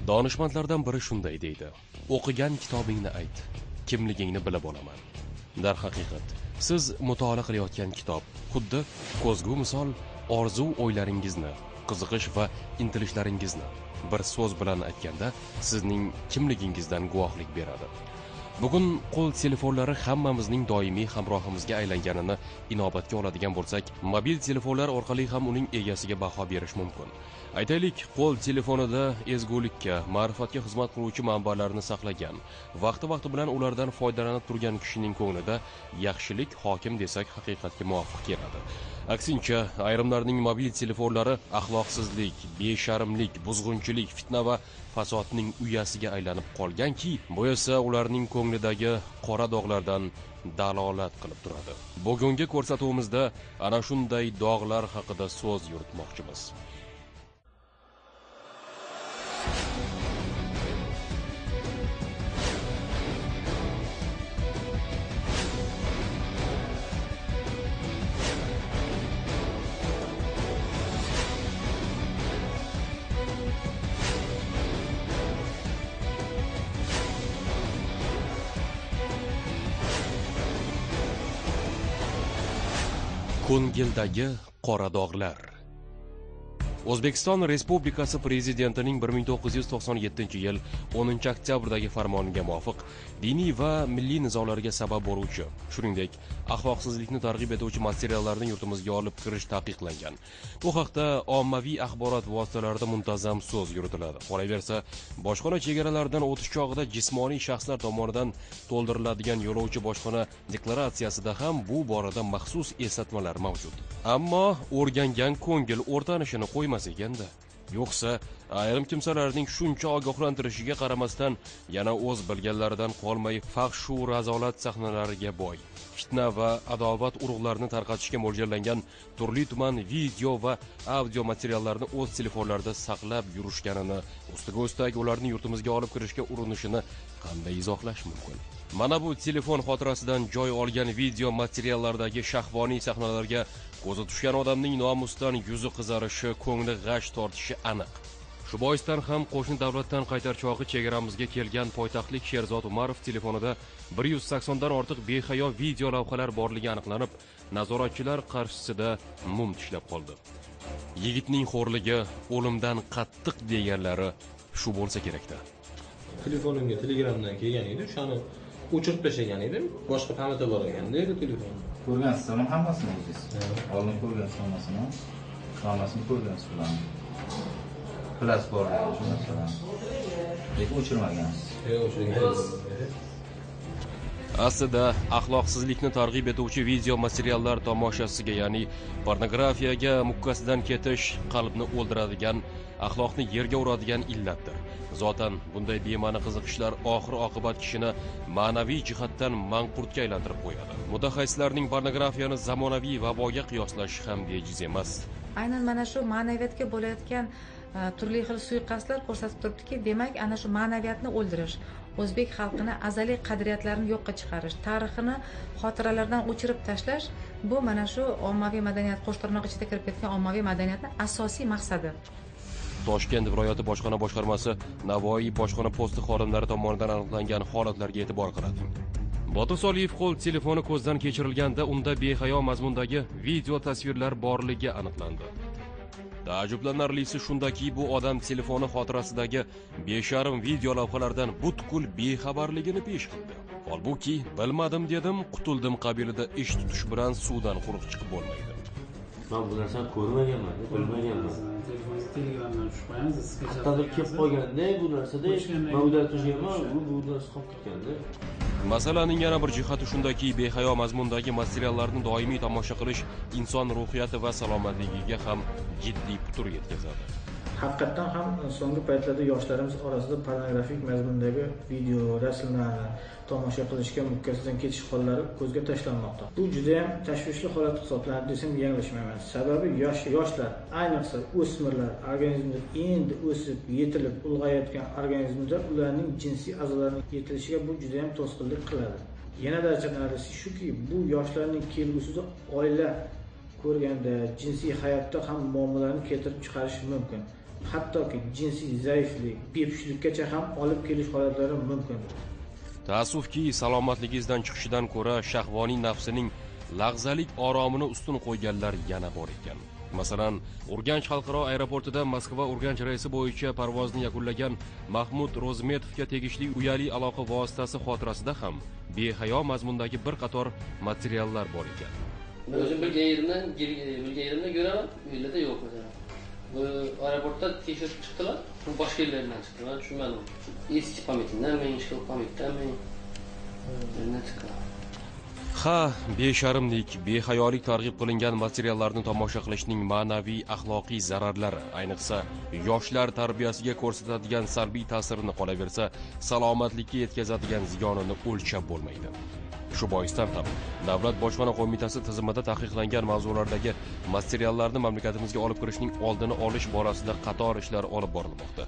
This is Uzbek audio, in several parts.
Donishmandlardan biri shunday deydi: o'qigan kitobingni ayt, kimligingni bilib olaman. Darhaqiqat, siz mutolaa qilayotgan kitob xuddi ko'zgu misol orzu o'ylaringizni, qiziqish va intilishlaringizni, bir so'z bilan aytganda, sizning kimligingizdan guvohlik beradi. Bugun qo'l telefonlari hammamizning doimiy hamrohimizga aylanganini inobatga oladigan bo'lsak, mobil telefonlar orqali ham uning egasiga baho berish mumkin. Aytaylik, qo'l telefonida ezgulikka, ma'rifatga xizmat qiluvchi manbalarni saqlagan, vaqti-vaqti bilan ulardan foydalanib turgan kishining ko'nglida yaxshilik hokim desak haqiqatga muvofiq keladi. Aksincha, ayrimlarning mobil telefonlari axloqsizlik, besharmlik, buzg'unchilik, fitna va fasodning uyasiga aylanib qolganki, bu esa ularning ko'nglidagi qora dog'lardan dalolat qilib turadi. Bugungi ko'rsatuvimizda ana shunday dog'lar haqida so'z yuritmoqchimiz. Ko'ngildagi qora dog'lar. O'zbekiston Respublikasi Prezidentining 1997-yil 10-oktyabrdagi farmoniga muvofiq diniy va milliy nizolarga sabab bo'luvchi, shuningdek, axloqsizlikni targ'ib etuvchi materiallarni yurtimizga olib kirish taqiqlangan. Bu haqda ommaviy axborot vositalarida muntazam so'z yuritiladi. Qolaversa, bojxona chegaralaridan o'tish chog'ida jismoniy shaxslar tomonidan to'ldiriladigan yo'lovchi bojxona deklaratsiyasida ham bu borada maxsus eslatmalar mavjud. Ammo o'rgangan ko'ngil o'rtanishini qo'ymas ekanda. Yo'qsa, ayrim kimsalarning shuncha ogohlantirishiga qaramasdan yana o'z bilganlaridan qolmay fahshu razolat sahnalariga boy, fitna va adovat urug'larini tarqatishga mo'ljallangan turli tuman video va audio materiallarni o'z telefonlarida saqlab yurishganini, ustiga ustak ularni yurtimizga olib kirishga urinishini qanday izohlash mumkin? Mana bu telefon xotirasidan joy olgan video materiallardagi shahvoniy sahnalarga ko'zi tushgan odamning nomusdan yuzi qizarishi, ko'ngli g'ash tortishi aniq. Shu boisdan ham qo'shni davlatdan qaytar chog'i chegaramizga kelgan poytaxtlik Sherzod Umarov telefonida 180 dan ortiq behayo video lavhalar borligi aniqlanib, nazoratchilar qarshisida mum tishlab qoldi. Yigitning xo'rligi o'limdan qattiq deganlari shu bo'lsa kerakda. Telefonimga Telegramdan kelgan edi, o'shani o'chirib tashlagan edim. Boshqa pamata bor ekanda edi telefon. Ko'rgansizmi hammasini o'zingiz? Oldin ko'rgansiz hammasini. Hammasini ko'rgansiz ularni. Plas bor shu narsalarni. Lekin o'chirmagansiz. Yo'q, o'chirgan. Aslida axloqsizlikni targ'ib etuvchi video materiallar tomoshasiga, ya'ni pornografiyaga mukkasidan ketish qalbni o'ldiradigan, axloqni yerga uradigan illatdir. Zotan bunday bema'ni qiziqishlar oxir oqibat kishini ma'naviy jihatdan manqurtga aylantirib qo'yadi. Mutaxassislarning pornografiyani zamonaviy vaboga qiyoslashi ham bejiz emas. Aynan mana shu ma'naviyatga bo'layotgan turli xil suiqasdlar ko'rsatib turibdiki, demak, ana shu ma'naviyatni o'ldirish, o'zbek xalqini azaliy qadriyatlarini yo'qqa chiqarish, tarixini xotiralardan o'chirib tashlash, bu mana shu ommaviy madaniyat, qo'shtirnoq ichida kirib ketgan ommaviy madaniyatning asosiy maqsadi. Toshkent viloyati bojxona boshqarmasi Navoiy bojxona posti xodimlari tomonidan aniqlangan holatlarga e'tibor qarating. Botir Soliyev qo'l telefoni ko'zdan kechirilganda unda behayo mazmundagi video tasvirlar borligi aniqlandi. Taajjublanarlisi shundaki, bu odam telefoni xotirasidagi besharm video lavhalardan butkul bexabarligini pesh qildi. Holbuki, bilmadim dedim, qutuldim qabilida ish tutish bilan suvdan quruq chiqib bo'lmaydi. Men bu narsani ko'rmaganman, bilmaganman. Telefoningizni Telegramdan tushib qo'yamiz, qayerdadir kelib qolganda bu narsada men ular tashlaganman, bu narsa qolib ketganda. Masalaning yana bir jihati shundaki, behayo mazmundagi materiallarni doimiy tomosha qilish inson ruhiyati va salomatligiga ham jiddiy putur yetkazadi. Haqiqatdan ham so'nggi paytlarda yoshlarimiz orasida pornografik mazmundagi video, rasmlarni tomosha qilishga mukkasidan ketish hollari ko'zga tashlanmoqda. Bu juda ham tashvishli holat hisoblanadi desam yanglishmayman. Sababi yoshlar, ayniqsa o'smirlar organizmda endi o'sib, yetilib, ulg'ayotgan organizmda ularning jinsiy a'zolarining yetilishiga bu juda ham to'sqinlik qiladi. Yanada achinarlisi shuki, bu yoshlarning kelgusida oila ko'rganda jinsiy hayotda ham muammolarni keltirib chiqarishi mumkin. Hattoki jinsiy zaiflik, bepushtlikkacha ham olib kelish holatlari mumkin. Taassufki, salomatligingizdan chiqishidan ko'ra shahvoniy nafsining lag'zalik oromini ustun qo'yganlar yana bor ekan. Masalan, Urganch xalqaro aeroportida Moskva Urganch reysi bo'yicha parvozni yakunlagan Mahmud Ro'zmetovga tegishli uyali aloqa vositasi xotirasida ham behayo mazmundagi bir qator materiallar bor ekan. O'zim bilgan yerimdan ko'raman, u yerlarda yo'q masalan. Bu aeroportda tekshirib chiqdilar, bu boshqa yerlardan chiqdi, men tushunmadim. Eski pamyatdanmi, ishqil pamyatdanmi? Yerdan chiqqan. Ha, besharmlik, behayolik targ'ib qilingan materiallarni tomosha qilishning ma'naviy, axloqiy zararlari, ayniqsa yoshlar tarbiyasiga ko'rsatadigan salbiy ta'sirini qolaversa, salomatlikka yetkazadigan ziyonini o'lchab bo'lmaydi. Shu boisdan ham Davlat bojxona qo'mitasi tizimida taqiqlangan mavzulardagi materiallarni mamlakatimizga olib kirishning oldini olish borasida qator ishlar olib borilmoqda.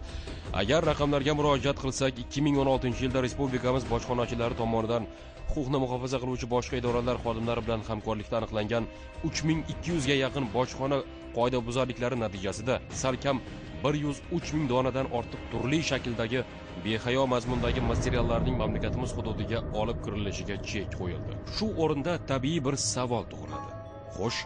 Agar raqamlarga murojaat qilsak, 2016-yilda respublikamiz bojxonachilari tomonidan huquqni muhofaza qiluvchi boshqa idoralar xodimlari bilan hamkorlikda aniqlangan 3200 ga yaqin bojxona qoidabuzarliklari natijasida salkam 103 ming donadan ortiq turli shakldagi behayo mazmundagi materiallarning mamlakatimiz hududiga olib kirilishiga chek qo'yildi. Shu o'rinda tabiiy bir savol tug'iladi. Xo'sh,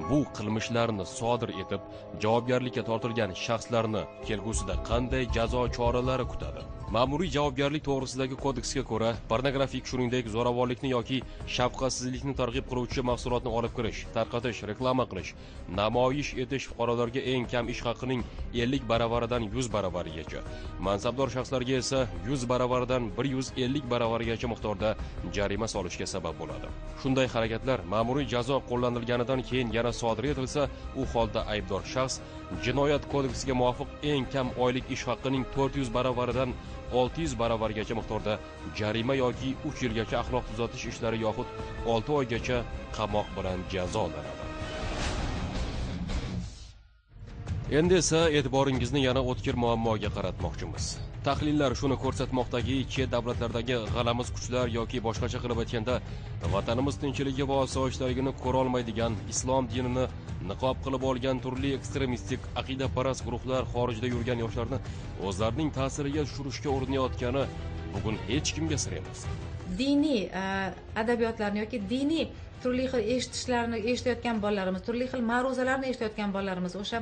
bu qilmishlarni sodir etib, javobgarlikka tortilgan shaxslarni kelgusida qanday jazo choralari kutadi? Ma'muriy javobgarlik to'g'risidagi kodeksga ko'ra, pornografik, shuningdek, zo'ravonlikni yoki shafqatsizlikni targ'ib qiluvchi mahsulotni olib kirish, tarqatish, reklama qilish, namoyish etish fuqarolarga eng kam ish haqining 50 baravaridan 100 baravarigacha, mansabdor shaxslarga esa 100 baravaridan 150 baravarigacha miqdorda jarima solishga sabab bo'ladi. Shunday harakatlar ma'muriy jazo qo'llanilganidan keyin yana sodir etilsa, u holda aybdor shaxs jinoyat kodeksiga muvofiq eng kam oylik ish haqining 400 baravaridan 600 baravargacha miqdorda jarima yoki 3 yilgacha axloq tuzatish ishlari yoxud 6 oygacha qamoq bilan jazolanadi. Endi esa e'tiboringizni yana o'tkir muammoga qaratmoqchimiz. Tahlillar shuni ko'rsatmoqdaki, chet davlatlardagi g'alamiz kuchlar yoki boshqacha qilib aytganda, vatanimiz tinchligi va osoyishtaligini ko'ra olmaydigan, islom dinini niqob qilib olgan turli ekstremistik aqidaparast guruhlar xorijda yurgan yoshlarni o'zlarining ta'siriga tushirishga urinayotgani bugun hech kimga sir emas. Diniy adabiyotlarni yoki diniy turli xil eshitishlarni eshitayotgan bolalarimiz, turli xil ma'ruzalarni eshitayotgan bolalarimiz, o'sha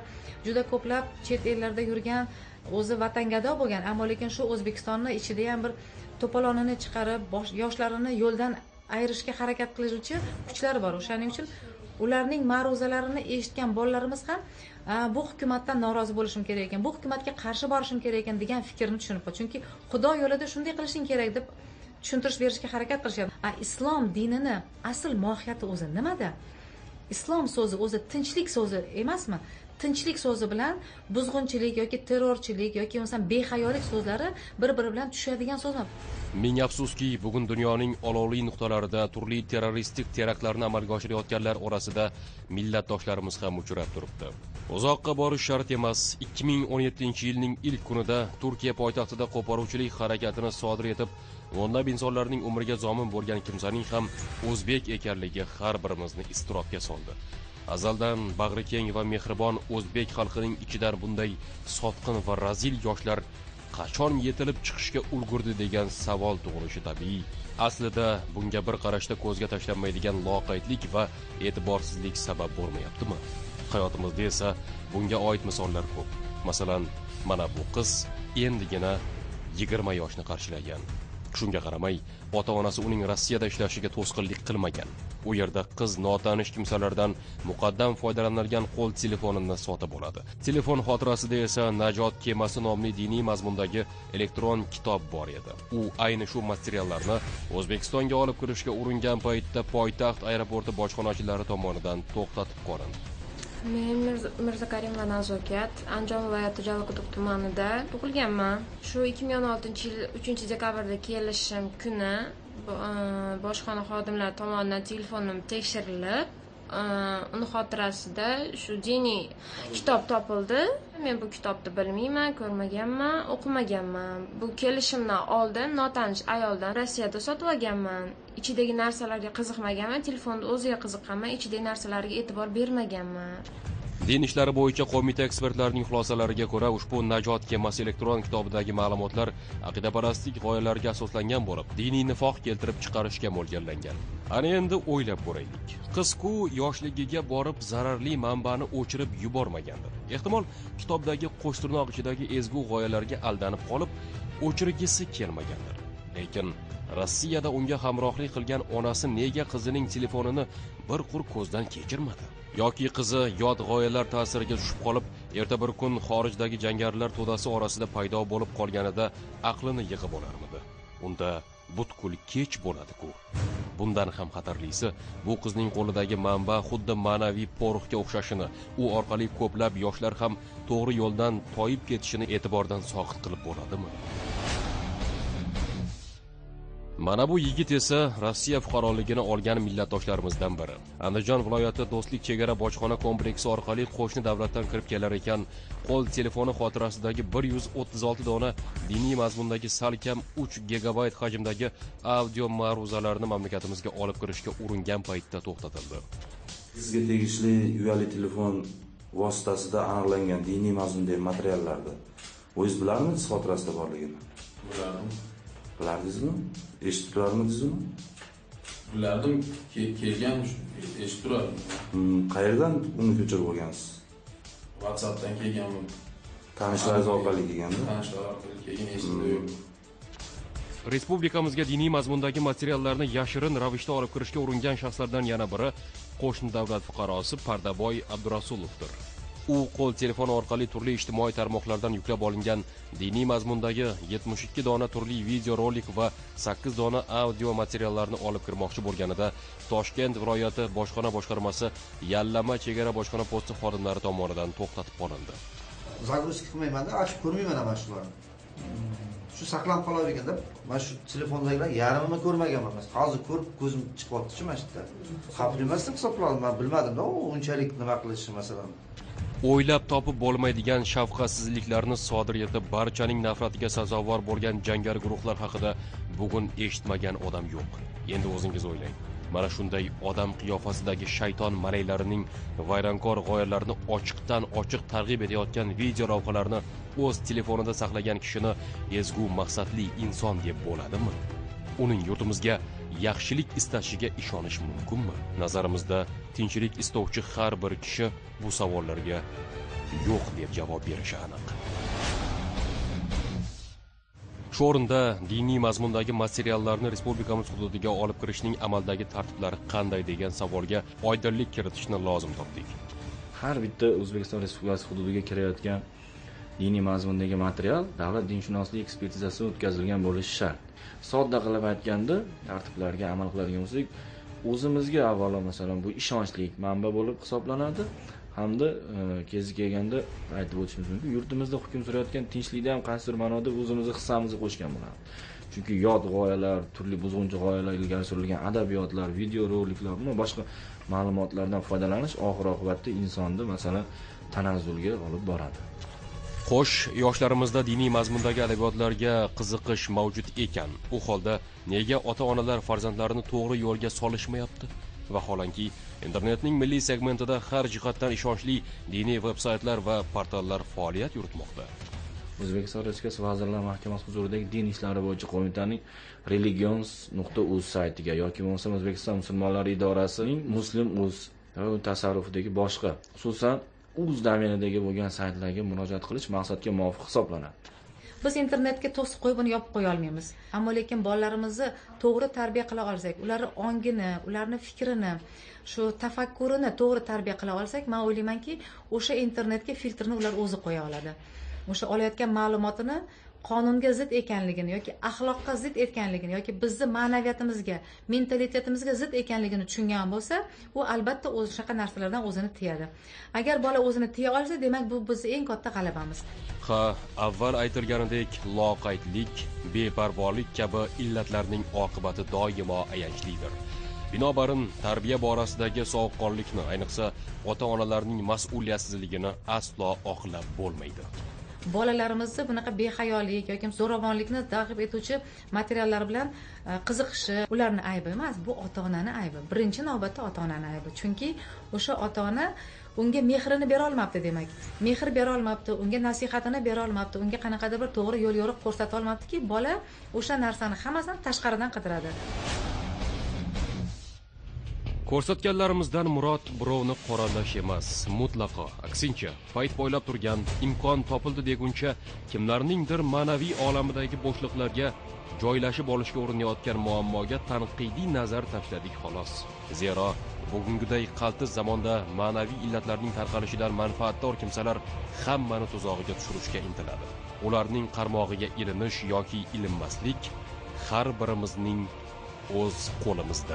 juda ko'plab chet ellarda yurgan, o'zi vatangado bo'lgan, ammo lekin shu O'zbekistonni ichida ham bir to'polonini chiqarib, yoshlarini yo'ldan ayirishga harakat qiluvchi kuchlar bor. O'shaning uchun ularning ma'ruzalarini eshitgan bolalarimiz ham bu hukumatdan norozi bo'lishim kerak ekan, bu hukumatga qarshi borishim kerak ekan degan fikrni tushunib qoldi. Chunki Xudo yo'lida shunday qilishing kerak deb tushuntirish berishga harakat qilishyapti. Islom dinini asl mohiyati o'zi nimada? Islom so'zi o'zi tinchlik so'zi emasmi? Tinchlik so'zi bilan buzg'unchilik yoki terrorchilik yoki masalan behayolik so'zlari bir-biri bilan tushadigan so'zlar. Ming afsuski, bugun dunyoning olovli nuqtalarida turli terroristik teraktlarni amalga oshirayotganlar orasida millatdoshlarimiz ham uchrab turibdi. Uzoqqa borish shart emas. 2017-yilning ilk kunida Turkiya poytaxtida qo'poruvchilik harakatini sodir etib, o'nlab insonlarning umriga zomin bo'lgan kimsaning ham o'zbek ekanligi har birimizni iztirobga soldi. Azaldan bag'ri keng va mehribon o'zbek xalqining ichidan bunday sotqin va razil yoshlar qachon yetilib chiqishga ulgurdi degan savol tug'ilishi tabiiy. Aslida bunga bir qarashda ko'zga tashlanmaydigan loqaydlik va e'tiborsizlik sabab bo'lmayaptimi? Hayotimizda esa bunga oid misollar ko'p. Masalan, mana bu qiz endigina 20 yoshni qarshilagan. Shunga qaramay, ota-onasi uning Rossiyada ishlashiga to'sqinlik qilmagan. U yerda qiz notanish kimsalardan muqaddam foydalanilgan qo'l telefonini sotib oladi. Telefon xotirasida esa Najot kemasi nomli diniy mazmundagi elektron kitob bor edi. U ayni shu materiallarni O'zbekistonga olib kirishga uringan paytda poytaxt aeroporti bojxonachilari tomonidan to'xtatib qolindi. Men Mirzakarimova Nazokat, Andijon viloyati Jalaquduq tumanida tug'ilganman. Shu 2016-yil 3-dekabrda kelishim kuni bojxona xodimlari tomonidan telefonim tekshirilib, Uni xotirasida shu diniy kitob topildi. Men bu kitobni bilmayman, ko'rmaganman, o'qimaganman. Bu kelishimdan oldin notanish ayoldan Rossiyada sotib olganman. Ichidagi narsalarga qiziqmaganman, telefonni o'ziga qiziqqanman, ichidagi narsalarga e'tibor bermaganman. Din ishlari bo'yicha qo'mita ekspertlarining xulosalariga ko'ra, ushbu Najot kemasi elektron kitobidagi ma'lumotlar aqidaparastlik g'oyalariga asoslangan bo'lib, diniy nifoq keltirib chiqarishga mo'ljallangan. Ana endi o'ylab ko'raylik. Qiz-ku yoshligiga borib zararli manbani o'chirib yubormagandir. Ehtimol kitobdagi qo'shtirnoq ichidagi ezgu g'oyalarga aldanib qolib, o'chirgisi kelmagandir. Lekin Rossiyada unga hamrohlik qilgan onasi nega qizining telefonini bir qur ko'zdan kechirmadi? Yoki qizi yot g'oyalar ta'siriga tushib qolib, erta bir kun xorijdagi jangarilar to'dasi orasida paydo bo'lib qolganida aqlini yig'ib olarmidi? Unda butkul kech bo'ladi-ku. Bundan ham xatarlisi, bu qizning qo'lidagi manba xuddi ma'naviy poroxga o'xshashini, u orqali ko'plab yoshlar ham to'g'ri yo'ldan toyib ketishini e'tibordan soqit qilib bo'ladimi? Mana bu yigit esa Rossiya fuqaroligini olgan millatdoshlarimizdan biri. Andijon viloyati Do'stlik chegara bojxona kompleksi orqali qo'shni davlatdan kirib kelar ekan, qo'l telefoni xotirasidagi 136 dona diniy mazmundagi salkam 3 gigabayt hajmdagi audio ma'ruzalarni mamlakatimizga olib kirishga uringan paytda to'xtatildi. Sizga tegishli uyali telefon vositasida aniqlangan diniy mazmundagi materiallarni o'zingiz bilarmidingiz xotirasida borligini? Bilardim. Bilardingizmi? Eshitib turarmidingizmi? Bilardim, kelgan eshitib turardim. Qayerdan uni ko'chirib olgansiz? WhatsAppdan kelganmi? Tanishlaringiz orqali kelganmi? Tanishlar orqali kelgan, eshitib yo'q. Respublikamizga diniy mazmundagi materiallarni yashirin ravishda olib kirishga uringan shaxslardan yana biri qo'shni davlat fuqarosi Pardaboy Abdurasulovdir. U qo'l telefoni orqali turli ijtimoiy tarmoqlardan yuklab olingan diniy mazmundagi 72 dona turli video rolik va 8 dona audio materiallarni olib kirmoqchi bo'lganida Toshkent viloyati bojxona boshqarmasi Yallama chegara bojxona posti xodimlari tomonidan to'xtatib qolindi. Загрузка qilmayman-da, ochib ko'rmayman mana shularni. Shu saqlanib qolaverganda, mana shu telefondagilar yarmini ko'rmaganman. Hozir ko'rib ko'zim chiqyapti-chi mana shu yerda. Xavfli emas deb hisobladim, men bilmadim-da, u unchalik nima qilishi masalan. O'ylab topib bo'lmaydigan shafqatsizliklarni sodir etib, barchaning nafratiga sazovor bo'lgan jangari guruhlar haqida bugun eshitmagan odam yo'q. Endi o'zingiz o'ylang. Mana shunday odam qiyofasidagi shayton malaylarining vayronkor g'oyalarini ochiqdan ochiq targ'ib etayotgan video lavhalarni o'z telefonida saqlagan kishini ezgu maqsadli inson deb bo'ladimi? Uning yurtimizga yaxshilik istashiga ishonish mumkinmi? Nazarimizda tinchlik istovchi har bir kishi bu savollarga yo'q deb javob berishi aniq. Shu o'rinda diniy mazmundagi materiallarni respublikamiz hududiga olib kirishning amaldagi tartiblari qanday degan savolga oydinlik kiritishni lozim topdik. Har bitta O'zbekiston Respublikasi hududiga kirayotgan diniy mazmundagi material davlat dinshunoslik ekspertizasi o'tkazilgan bo'lishi shart. Sodda qilib aytganda, tartiblarga amal qiladigan bo'lsak, o'zimizga avvalo masalan bu ishonchli manba bo'lib hisoblanadi hamda kezi kelganda aytib o'tishimiz mumkin, yurtimizda hukm surayotgan tinchlikda ham qaysidir ma'noda o'zimizni hissamizni qo'shgan bo'lamiz. Chunki yot g'oyalar, turli buzg'unchi g'oyalar ilgari surilgan adabiyotlar, video roliklar, bundan boshqa ma'lumotlardan foydalanish oxir oqibatda insonni masalan tanazzulga olib boradi. Xo'sh, yoshlarimizda diniy mazmundagi adabiyotlarga qiziqish mavjud ekan. U holda nega ota-onalar farzandlarini to'g'ri yo'lga solishmayapti? Vaholanki, internetning milliy segmentida har jihatdan ishonchli diniy veb-saytlar va portallar faoliyat yuritmoqda. O'zbekiston Respublikasi Vazirlar Mahkamasi huzuridagi din ishlari bo'yicha qo'mitaning religions.uz saytiga yoki bo'lmasam O'zbekiston musulmonlari idorasining muslim.uz va tasarrufidagi boshqa, xususan uz domenidagi bo'lgan saytlarga murojaat qilish maqsadga muvofiq hisoblanadi. Biz internetga to'siq qo'yib uni yopib qo'ya olmaymiz. Ammo lekin bolalarimizni to'g'ri tarbiya qila olsak, ularning ongini, ularning fikrini, shu tafakkurini to'g'ri tarbiya qila olsak, men o'ylaymanki, o'sha internetga filtrni ular o'zi qo'ya oladi. O'sha olayotgan ma'lumotini qonunga zid ekanligini yoki axloqqa zid ekanligini yoki bizni ma'naviyatimizga, mentalitetimizga zid ekanligini tushungan bo'lsa, u albatta o'zi shunaqa narsalardan o'zini tiyadi. Agar bola o'zini tiya olsa, demak bu bizning eng katta g'alabamiz. Ha, avval aytilganidek, loqaydlik, beparvolik kabi illatlarning oqibati doimo ayanchlidir. Binobarin, tarbiya borasidagi sovuqqonlikni, ayniqsa ota-onalarning mas'uliyatsizligini aslo oqlab bo'lmaydi. Bolalarimizni bunaqa behayolik yoki zo'ravonlikni targ'ib etuvchi materiallar bilan qiziqishi ularni aybi emas, bu ota-onani aybi. Birinchi navbatda ota-onani aybi. Chunki o'sha ota-ona unga mehrini bera olmabdi, demak. Mehr bera olmabdi, unga nasihatini bera olmabdi, unga qanaqadir bir to'g'ri yo'l yo'riq ko'rsata olmabdiki, bola o'sha narsani hammasini tashqaridan qidiradi. Ko'rsatganlarimizdan murod birovni qoralash emas, mutlaqo. Aksincha, payt poylab turgan, imkon topildi deguncha kimlarningdir ma'naviy olamidagi bo'shliqlarga joylashib olishga urinayotgan muammoga tanqidiy nazar tashladik xolos. Zero bugungiday qaltis zamonda ma'naviy illatlarning tarqalishidan manfaatdor kimsalar hammani tuzog'iga tushirishga intiladi. Ularning qarmog'iga ilinish yoki ilinmaslik har birimizning o'z qo'limizda.